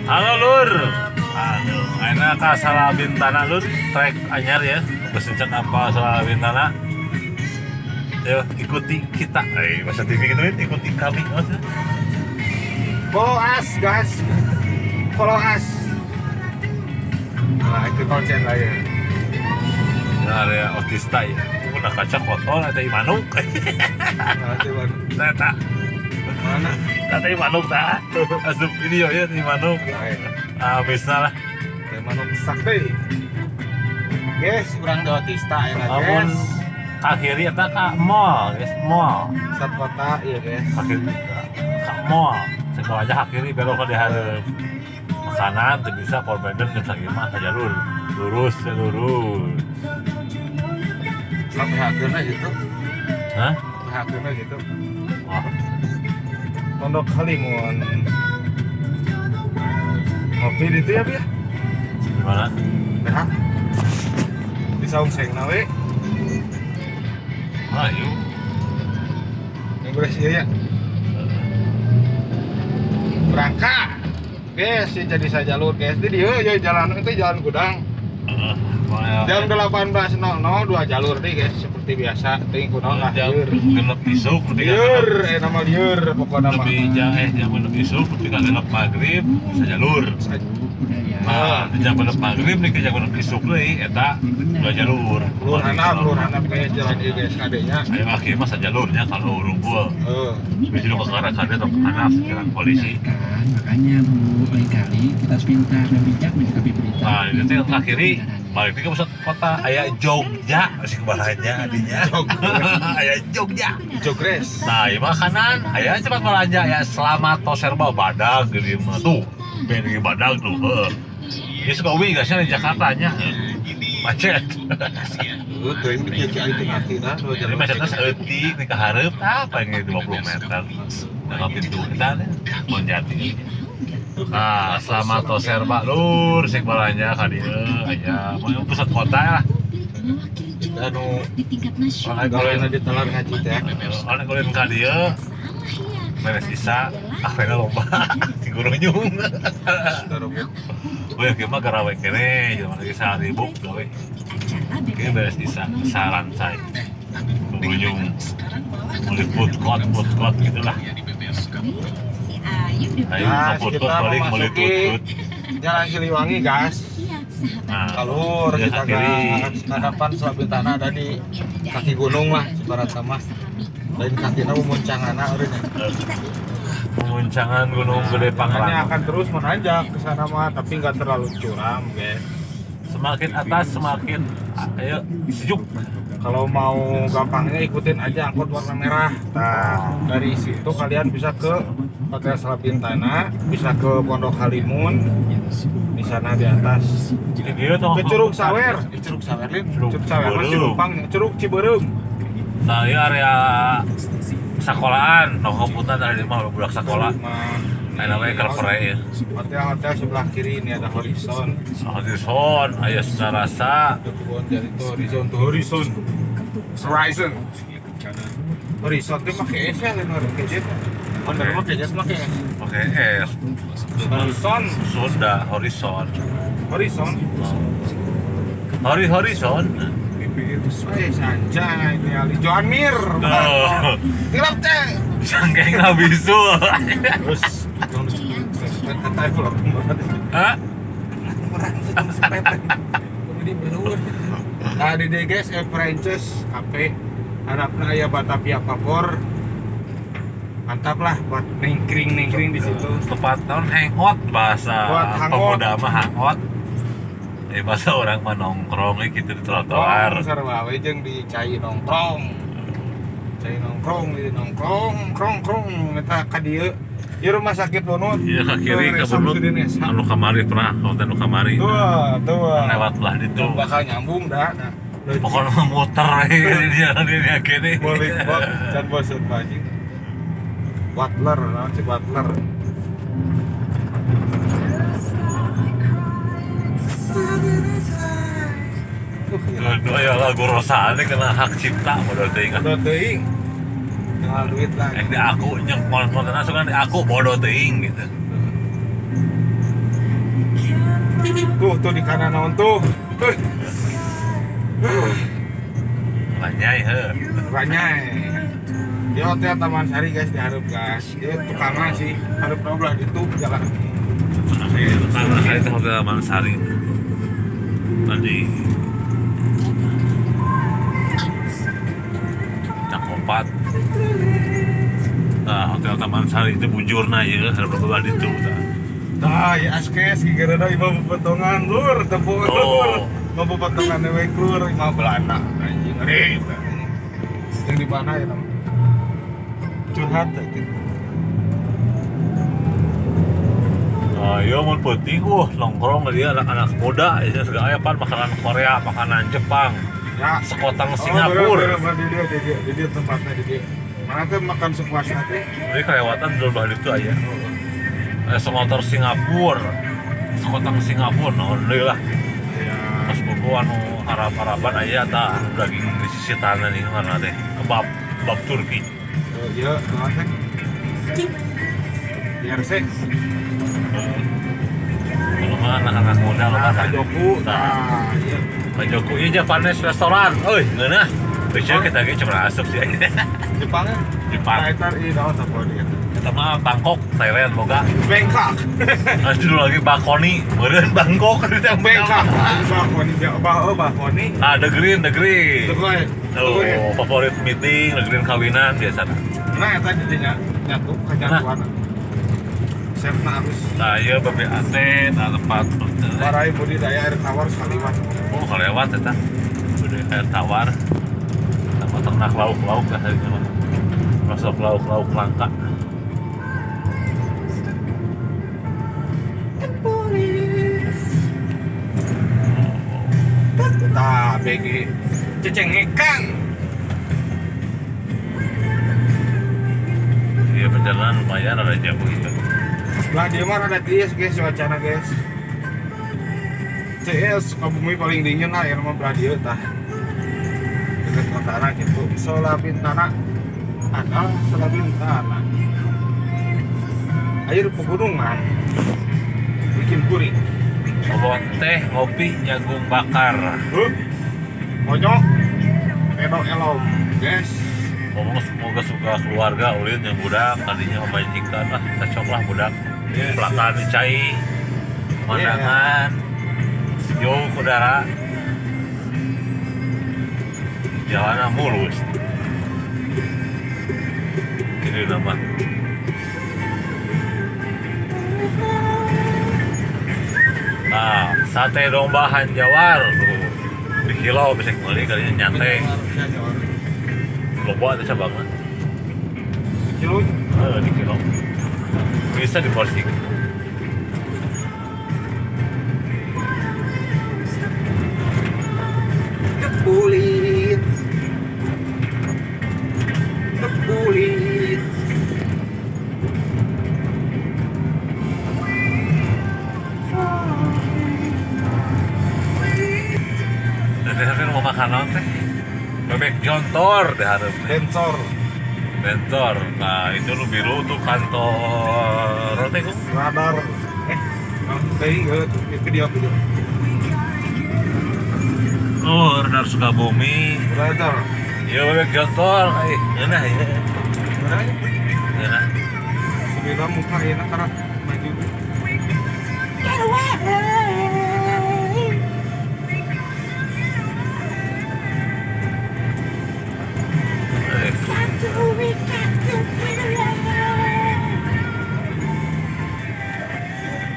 Halo, Lur. Aduh, ayeuna ka Salabintana, Lur, trek anyar ya. Besencan apa Salabintana? Ayo ikuti kita. Eh, bahasa TV gitu kan, ikuti kami. Oh, Follow us, guys. Follow us. Nah, itu konsen lah ya. Ya, area Otista ya. Udah kaca kotor ada manuk. Nah, coba. Eta, Mana? Kata manuk tak. Asup video ya di manuk. Ah, bisa lah. Kayak manuk sakti. Guys, urang di Otista ya, Namun guys. Ka kiri eta ka mall, guys, mall. Pusat kota, iya, guys. Ka kiri ka mall. Sekolah aja ka kiri belok ke dihareup. Makanan tuh bisa Pol Beden jam sakieu mah ka jalur. Lurus ya lurus. Sampai akhirnya gitu. Hah? Akhirnya gitu. Wah, Pondok Halimun. Ngopi di itu ya, Bi, ya? Gimana? Nah. Di saung seng we. Ayo. Yang beres ieu ya. Berangkat. Guys, ya jadi saya jalur, guys. Di dieu ya jalan itu jalan gudang. Heeh. Jam 18.00 dua jalur nih, guys, seperti biasa. Teuing kunaon lah Jam lieur. 6 isuk lebih ka Lieur, nama lieur pokokna mah. Lebih jam jam 6 isuk lebih ka 6 maghrib bisa jalur. Nah, di jam 6 maghrib nih ke jam 6 isuk deui eta dua jalur. Lur handap guys jalan ieu, guys, kadenya. Ayo akhir masa jalurnya kalau rumpul. Heeh. Bisa ke arah kade atau ke kanan sekarang polisi. Kan, makanya Bu, lain kali kita harus pintar dan bijak menyikapi berita. Nah, ini teh ke kiri balik ke pusat kota aya Jogja sih kebalanya adinya. Aya Jogja. Jogres. Nah, ini makanan, aya cepat belanja ya Selamat Toserba badag gede mah tuh. Ben ge badag tuh, heuh. Ini suka uwi gasnya di Jakarta nya. Macet. Heuh, teuing di kieu aing teu ngarti dah dua Jadi jalur. Macetnya saeutik nih ke hareup apa ini 20 meter. Nah, pintu kita nih Monjati. Nah, Selamat Toserba, Lur, sing balanja ka dieu aya mau pusat kota lah. Kita nu Orang gaweuna di telar ngaji teh. Orang golin ka dieu beres isa, ah pena lomba di Gurunyung. Taruh. Oh ya, mah garawe kene, zaman lagi saribuk gawe. Kayaknya beres isa, sarancai. Gurunyung. Mulai food court gitulah. Ayo Nah, ke food kita court balik mulai memasuki tutut. Jalan Siliwangi, gas. Nah, Kalur ya, kita kiri. Gas. Hadapan Salabintana ada di kaki gunung lah, ibarat sama. Lain kakina mumuncanganna eureun ya. Pemuncangan Gunung Gede Makanya Pangrango. Akan terus menanjak ke sana mah, tapi nggak terlalu curam, guys. Semakin atas semakin ayo sejuk. Kalau mau gampangnya ikutin aja angkot warna merah. Nah, dari situ kalian bisa ke Hotel Salabintana, bisa ke Pondok Halimun, di sana di atas. Di dieu tuh. Ke Curug Sawer, eh, Curug Sawer lin, Curug Curug Sawer mah Cibeureum. Cilumpang, Curug Cibeureum. Nah, ini area sekolahan, no komputer dari mah budak sekolah. Nah, namanya kerpere ya. Hotel-hotel sebelah kiri ini ada Horizon. Horizon, ayo rasa. Itu kebun dari itu Horizon tuh Horizon. Horizon. Horizon itu pakai S ya, lain pakai Z. Bener pakai Z pakai S. Pakai S. Horizon, Sunda, Horizon. Horizon. Hori Horizon. Eh, sanjay ini Ali Johan Mir. Tuh. Tilap teh. Sangkeng bisu. Terus kata itu lah Hah? Nah, di DGS El Frances Cafe harapna aya Batavia Vapor. Mantap lah buat nengkring nengkring di situ. Tempat naon hangout bahasa Buat hangout. Pemuda mah hangout. Eh, bahasa orang mah nongkrong eh, gitu di trotoar. Nongkrong sarua we jeung di cai nongkrong. Cai nongkrong di nongkrong krong krong eta ka dieu. Ieu rumah sakit Bunut. Iya ke kiri ke Bunut. Anu kamari pernah, konten anu kamari. Tuh, tuh. Lewat belah ditu. Bakal nyambung dah. Nah, Pokoknya mah muter eh, di jalan ini gini. Balik bot dan bosan bajing. Butler, naon sih Butler? Gila. Aduh, ya lagu Rosane kena hak cipta modal teuing. Bodoh teuing. Tinggal duit lah. Yang di aku nyeng konten langsung kan di aku bodoh teuing gitu. Tuh di kanan naon tuh. Lanyai heuh. Ranyai. Di Hotel Taman Sari guys di hareup guys. Ieu tukangna sih hareup belah ditu jalan. Taman Sari teh Hotel Taman Sari. Tadi Cakopat. Nah, Hotel Taman Sari itu bujurna ieu hareup belah ditu tah. Tah, ya askes gigereuna imah pepotongan lur, tepung lur. Imah pepotongan we lur, imah Belanda. Anjing ngeri. Yang di mana ya, Tam? Curhat teh. Nah, iya mun penting nongkrong dia anak-anak muda ya segala aya pan makanan Korea, makanan Jepang, ya. Sekotang Singapura. Oh, bener, di dia tempatnya di dia. Mana teh makan sepuasnya teh? Jadi kelewatan dulu bah itu aya. Semotor Singapura, sekotang Singapura, naon deui lah. Ya. Pas buku anu Arab-Araban aya tah daging di sisi tanah nih ngaranna teh kebab, kebab Turki. Iya, naon teh? IRC. Kalau mah anak-anak muda lo Nah, Kajoku, nah, iya. Kajoku ieu Japanese restoran. Euy, ngeunah. Biasanya kita ge cuma asup sih. Jepangnya? Jepang. Nah, itu ieu naon teh dia. Kita mah Bangkok, Thailand boga. Bangkok. Aduh lagi Bakoni, meureun Bangkok Bangkok. Bakoni, Bakoni. Ah, The Green, The Green. The Green. Oh, favorit meeting, The Green kawinan biasa. Nah, eta jadinya nyatu kejatuhan. Serna harus. Nah, iya BBAT, nah tempat. Barai budidaya air tawar sekaliwat. Oh, kelewat eta. Budidaya air tawar. Sama ternak lauk-lauk lah hari ini mah. Masuk lauk-lauk langka. Tah, BG cecengekan. Iya, perjalanan lumayan ada jauh gitu. Lah dia mah rada tiis guys cuacana guys. CS Sukabumi paling dingin lah ya mah belah dieu tah. Dekat kotana gitu. Selabintana. Ada Selabintana. Air pegunungan. Bikin guring. Kebon teh, ngopi, jagung bakar. Monyok, pedok elom, guys. Ngomong semoga suka keluarga ulin yang budak, tadinya pemajikan lah, cocok lah budak. Yes. Pelakan cai, pemandangan, jauh ke udara, jalanan mulus. Ini nama. Nah, sate domba Hanjawar tuh. Di kilo bisa beli kalinya nyantai. Loba itu cabangnya. Di kilo? Di kilo. Bisa diporsi. Kebulit. Kebulit. Mau makan naon teh? Bebek jontor di hareup. Bentor. Bentor. Nah, itu nu biru tuh kantor teh ku. Radar. Teuing video video. Oh, radar Sukabumi. Radar. Iya, bebek jontor. Ngeunah ieu. Ngeunah. Ngeunah. Sebelah muka enak karena maju.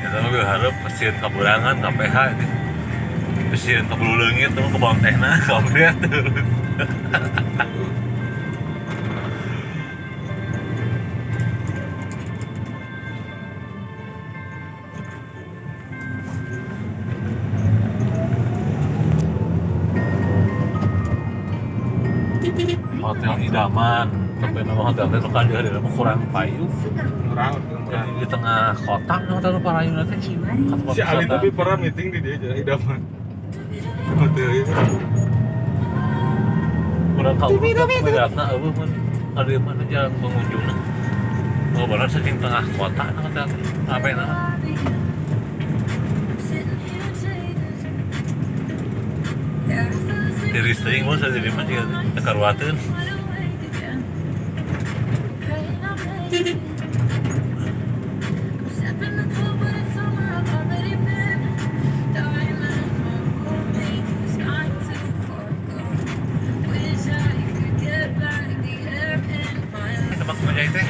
Kita mobil harap pesieun kaburangan KPH itu. Pesieun kabulu leungit tuh ke tehna kabret terus. Hotel Idaman, tapi nama hotel itu kan dia di kurang payu. Kurang. Jadi di tengah kota hotel Parayu nanti. Si Ali tapi pernah meeting di dia aja Idaman. Hotel itu. Kurang tahu. Lihatna eueuh mun ada mana jalan pengunjungna. Oh, benar saking tengah kota hotel. Apa nama? Tiris teuing mah jadi mah jiga teu karuateun. Tempat ngojek teh.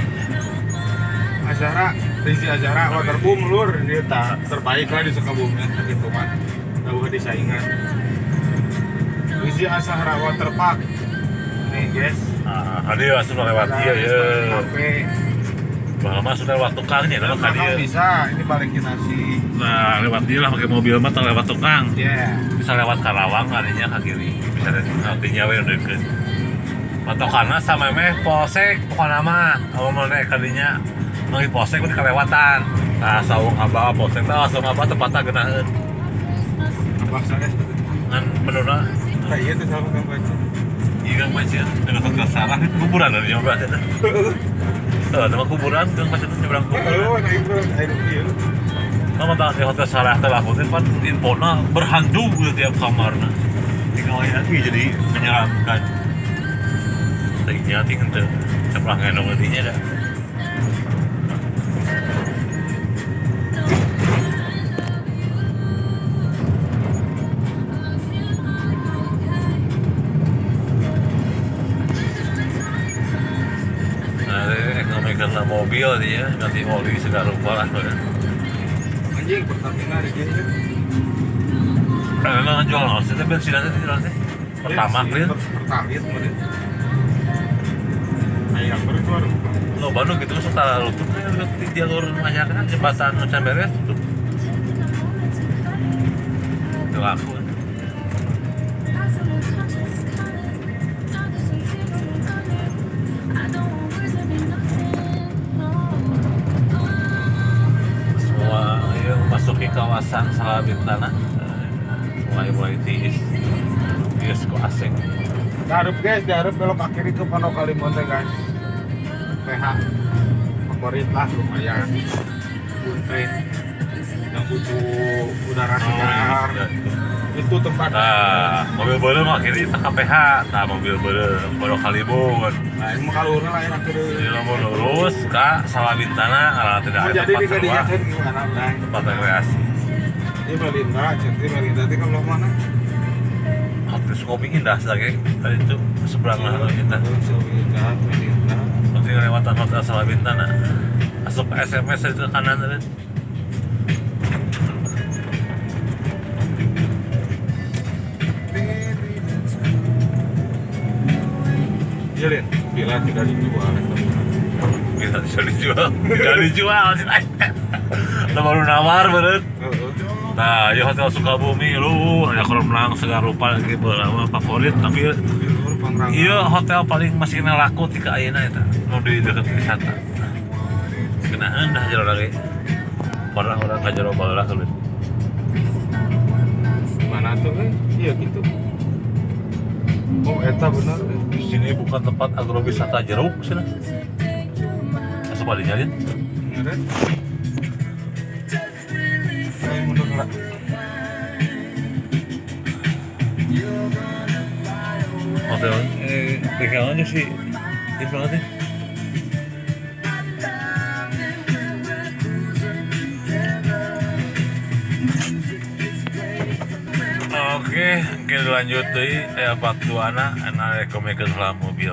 Azara, Rizzy Azara waterboom lur dia tak terbaik lah di Sukabumi gitu mah. Tahu di saingan. Rizzy Azara Waterpark. Nih guys. Ah, hadieu asup lewat ieu ye. Sampai Baheula mah sudah lewat tukangnya, lewat ka belakang dieu. bisa, ini balikin nasi. Nah, lewat dia lah pakai mobil mah tong lewat tukang. Ya. Bisa lewat Karawang kalinya ke kiri. Bisa artinya we deket. Patokanna sama meh polsek pokona mah. Kalau mau naik kadinya manggil polsek udah kelewatan. Nah, saung abah polsek tah saung abah tempatna geunaheun. Abah saya Ngan menuna Nah, iya tuh sama Kang Baca. ieu Gang Bacin dengan hotel Sarah itu kuburan dari Jawa Barat eta. Tuh, nama kuburan Gang Bacin itu nyebrang kuburan. Oh, nah itu air iya. Kamu tahu di hotel Sarah teh laku teh pan infona berhantu gitu tiap kamarna. Tinggal lagi jadi menyeramkan. Tadinya ting henteu sebelah ngendong dinya dah. Nah, ekonomi karena mobil dia ganti oli segala rupa lah. Anjing Pertamina di sini. Nah, memang jual naon sih teh bensin teh jual teh. Pertama Iya, klin. Pertalit meureun. Ayam berdua rupa. Lo baru gitu serta lutup di jalur masyarakat jembatan macam beres tutup. Itu aku. Semua yang memasuki kawasan Salabintana mulai tiis tiis ku asing. Diharap guys, diharap belok ke kiri ke Pondok Kalimun teh guys. PH favorit lah lumayan. Bunte yang butuh udara segar. Itu tempat. Nah, mobil beureum mah kiri teh KPH. Nah, mobil beureum Pondok Kalimun. Nah, ini mah kalurna lah enak tuh. Jadi lamun lurus ke Salabintana karena tidak ada Jadi tempat sewa, gimana, Bray? tempat rekreasi. Ini Melinda, cantik Melinda itu kalau mana? Hotel Sukabumi Indah lagi tadi itu seberang lah kita. Melinda, Melinda. Nanti lewatan Hotel Salabintana. Masuk ke SMS itu ke kanan tadi. Iya, Lin. Bila tidak dijual. Bila tidak dijual, tidak dijual. Udah baru nawar beret. Nah, ya Hotel Sukabumi lu, ya kalau menang segala rupa lagi berlama favorit tapi iya hotel paling masih kena laku tika ayeuna eta nu di dekat wisata. Kenaeun dah jero lagi. Orang-orang ka jero baheula kulit. Mana tuh eh? Iya gitu. Oh, eta bener. Di sini bukan tempat agrowisata jeruk sih. Asup adi nyalin. Bener. Saya mundur lah. Hotel pegang aja sih. Ini banget ya. Oke, kita lanjut deui aya part 2 na rekomenkeun mobil.